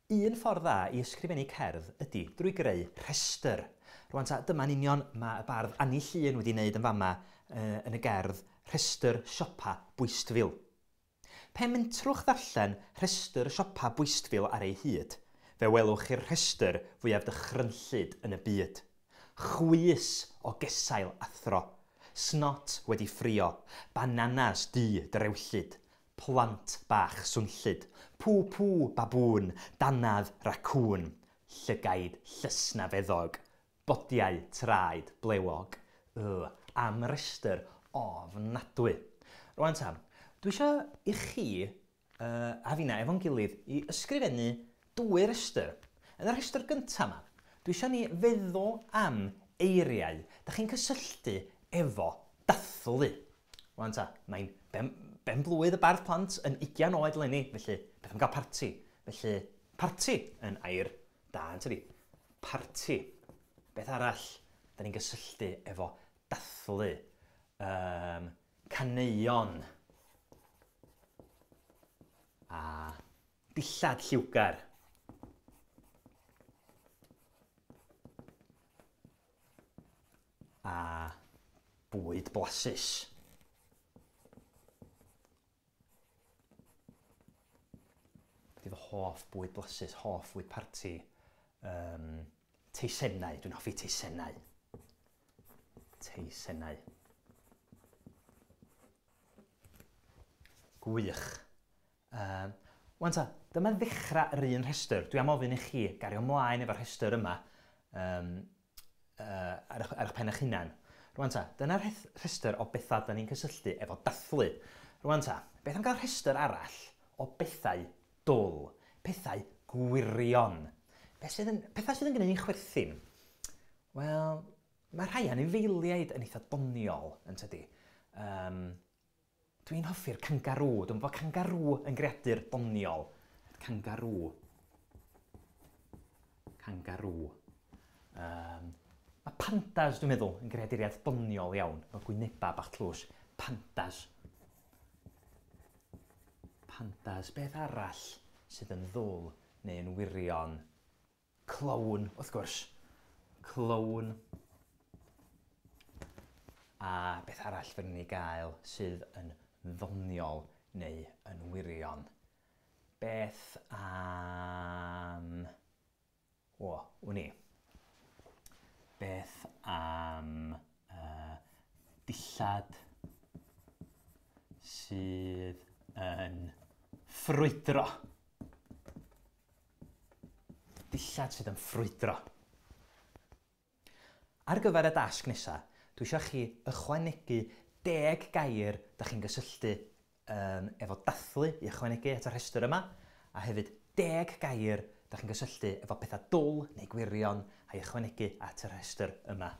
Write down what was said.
Un ffordd dda i ysgrifennu cerdd ydy drwy greu rhestr. Rwan ta, dyma'n union mae y bardd Anni Llŷn wedi wneud yn fama yn y gerdd Rhestr Siopa Bwystfil. Pe mentrwch ddarllen rhestr siopa Bwystfil ar ei hyd, fe welwch chi'r rhestr fwyaf dychrynllyd yn y byd. Chwys o gesail athro, snot wedi ffrio, bananas du drewllyd, plant bach swnllyd, pŵ pŵ babŵn, dannedd racŵn, llygaid llysnafeddog, bodiau traed blewog. Ugh, am restr ofnadwy. Rwan ta, dwi eisiau i chi a finna efo'n gilydd i ysgrifennu dwy restr. Yn y rhestr gyntaf yma, dwi eisiau ni feddwl am eiriau da chi'n cysylltu efo dathlu. Rwan ta, mae'n ben, ben blwydd y bardd plant yn 20 oed leni, felly beth am gael parti? Felly, parti yn air da, yn tydi? Parti. Beth arall da ni'n gysylltu efo dathlu? Caneuon. A dillad lliwgar. A bwyd blasus. Be 'di fy hoff bwyd blasus, hoff fwyd parti? Teisennau, dwi'n hoffi teisennau. Teisennau. Gwych. Wan ta, dyma ddechrau yr un rhestr. Dwi am ofyn i chi gario mlaen efo'r rhestr yma ar eich pen eich hunan. Rwan ta, dyna'r rhestr o bethau da ni'n cysylltu efo dathlu. Rwan ta, beth am gael rhestr arall o bethau dwl, pethau gwirion? Beth sydd yn, pethau sydd yn gwneud ni'n chwerthin? Wel, mae rhai anifeiliaid yn eitha doniol, yn tydi? Dwi'n hoffi'r cangarŵ. Dwi'n meddwl bod cangarŵ yn greadur doniol. Cangarŵ. Cangarŵ. Mae pandas, dwi'n meddwl, yn greaduriaid doniol iawn. Mae gwynebau bach tlws. Pandas. Pandas. Beth arall sydd yn ddwl neu yn wirion? Clown, wrth gwrs. Clown. A beth arall fedrwn ni gael sydd yn ddoniol neu yn wirion? Beth am... O, wn i. Beth am dillad sydd yn ffrwydro? Dillad sydd yn ffrwydro. Ar gyfer y dasg nesa, dwi eisiau chi ychwanegu 10 gair da chi'n gysylltu um, efo dathlu i ychwanegu at y rhestr yma, a hefyd 10 gair da chi'n gysylltu efo pethau dwl neu gwirion a'i ychwanegu at y rhestr yma.